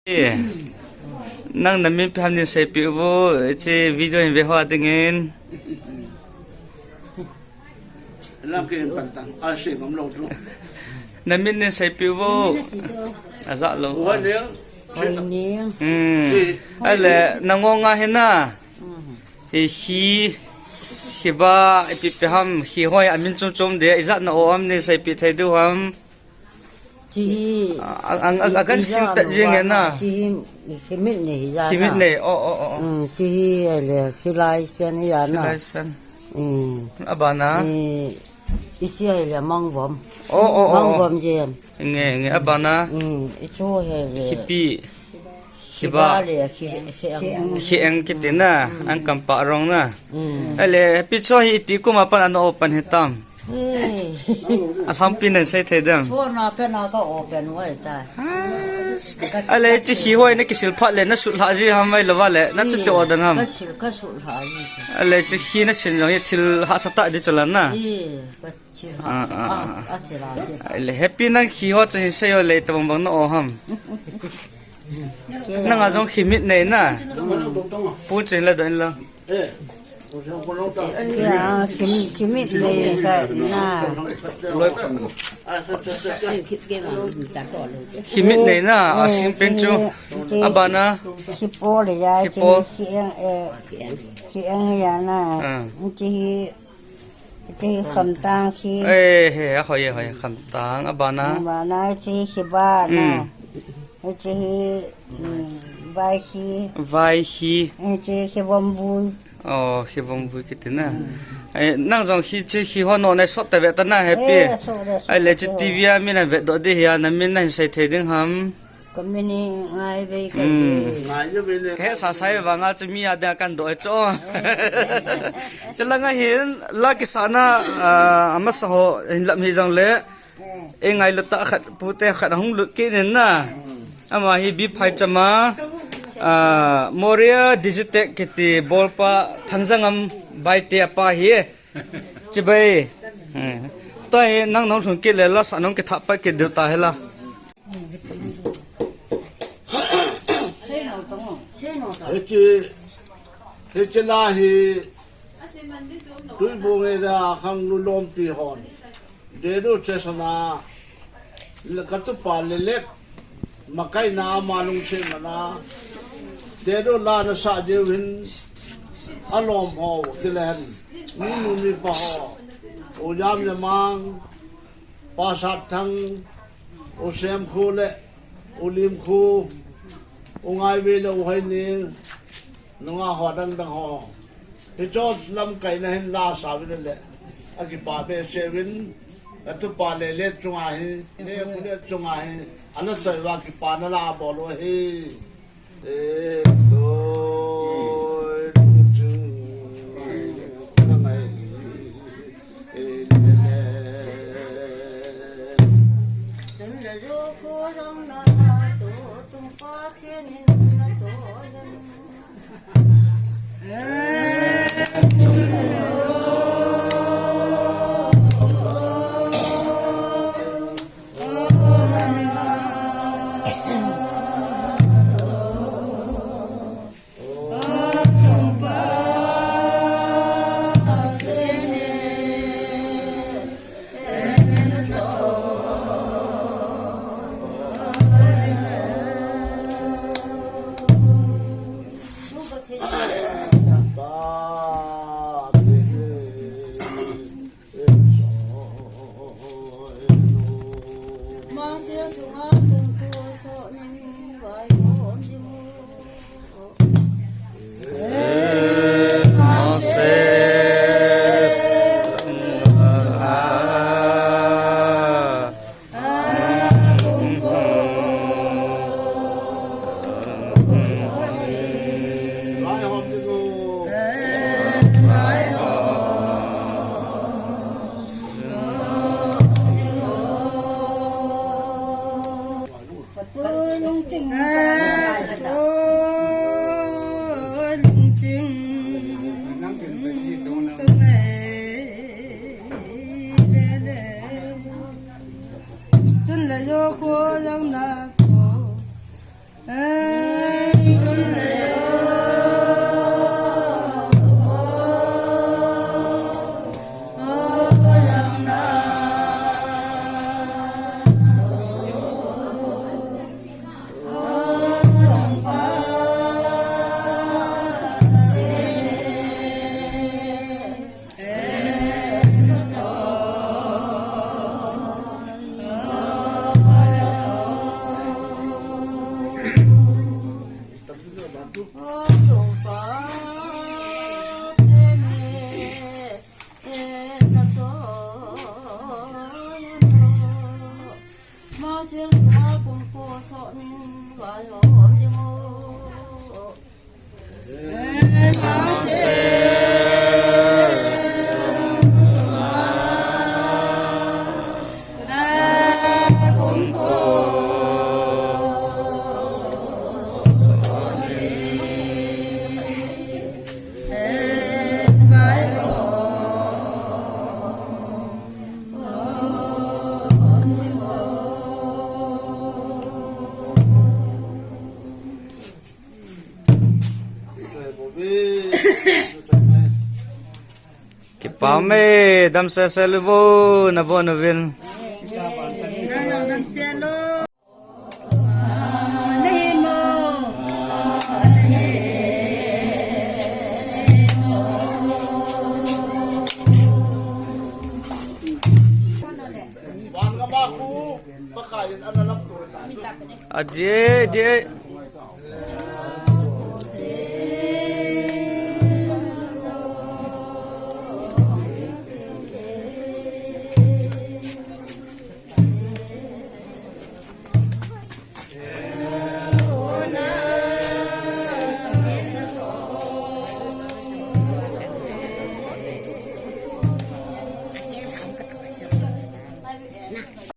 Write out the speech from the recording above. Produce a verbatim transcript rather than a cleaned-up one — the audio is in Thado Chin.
Eh, nang na min ipi ham nei seipeh uvo, hiche video hin ve ho dingin. Lang ke pan tang, a sei ngam lou chu. Na min nei seipeh uvo. Ajah lou. Hoineng. Hoineng. Hmm. Eh. Ahile, na ngong a hi na. Hmm. Eh, hi, hi ba, ipi ipi ham, hi hoi, a min chom chom de, ijat na o ham nei seipeh thei diu ham. Hiche hi, a, a, a, a, i, agan i sim jat tat na jing uva na, na. Hiche hi, hi mit nei hi jat na. Hi mit nei, oh, oh, oh, oh. Hmm, hiche hi, ahile, hilai sen hi jat na. Hilai sen. Hmm. Abana? Eh, hiche ahile mangvom. Oh, oh, oh, oh. Mangvom jem. Nge, nge, abana? Hmm, hichu ahile. Hipi. Hiba. Hiba le, hi, hi ang. Hi ang kiti na, hmm, ang kampa rong na. Hmm. Ahile, hipi chu hi iti kum a pan ana o pan hitam. Eh. Alhangpi nei sei thei dem. Sona pen a ka o pen uva tai. Ahile, hiche hi hoi na kisil phat le, na sulha ji ham ahilou va le, na chu te o dan ham. Ka sil, ka sulha ji. Ahile, hiche hi na sil jong hi thil hahsa tah di chu la na. Eh, ka sil hahsa, ah, ah, ah, ah, sil a ji. Ahile, hipi nang hi ho chu hi sei o le, tabang bang na o ham. Nang a jong hi mit nei na. Pu chen la don la. Ya, hi, hi mit nei ka na. Hi mit nei na, a sing pen chu. Abana. Hi po le ya, hi po. Hi ang, eh, hi ang ya na. Ah. Hiche hi Hiche hi khamtang hi. Eh, he, a hoi, a hoi, khamtang, abana. Abana, hiche hi hiba na. Hmm. Hiche hi, hmm, vai hi. Vai hi. Hiche hi hivom vui. Oh, hivom vui kiti na. Hmm. Eh, nang jong hiche hi ho no nei sot ta ve ta na, hipi. Eh, sot le, sot le. Ahile hiche TV a min a vet doh di hi a, na min na hin sei thei ding ham. Ka min hi Ngaivei ka hi. Hmm. Ka hesa sa e vang a chu mi a dia kan doh e chu. Chulanga hin la kisana, ah, amasa ho hin lam hi jong le. E ngailut tah khat pute khat hung lut kit in na. Ama hi B Phaicham a, ah, Moria Digitech kiti bolpa Thangjangam Baite apa hi. Chibai. Eh. Tua hi nang nong lhun kit le la sa nong kithah pat kit diu ta hi la. Hiche, hiche la hi, Tuibong area a khangnu lompi hon. Dedu chesana, le katupa Lelet, makaina ama lungset mana. Dedu la nasa diu hin, alom ho, kile hen. Minu mipa ho. U Jam le Mang, Pa Satthang, U Semkhu le, U Limkhu, U Ngaivei le, U Hoineng, nunga ho dang dang ho. Hicho lamkaina hin la sa uvin le, akipa behseh uvin, atupa Lelet chunga hi, ne khu le chunga hi, ana choi uva kipana la bol u ahi. Chun le yo ko yang na to. Kipah e, damsel sel uvo, nabon uvin. Adie, die.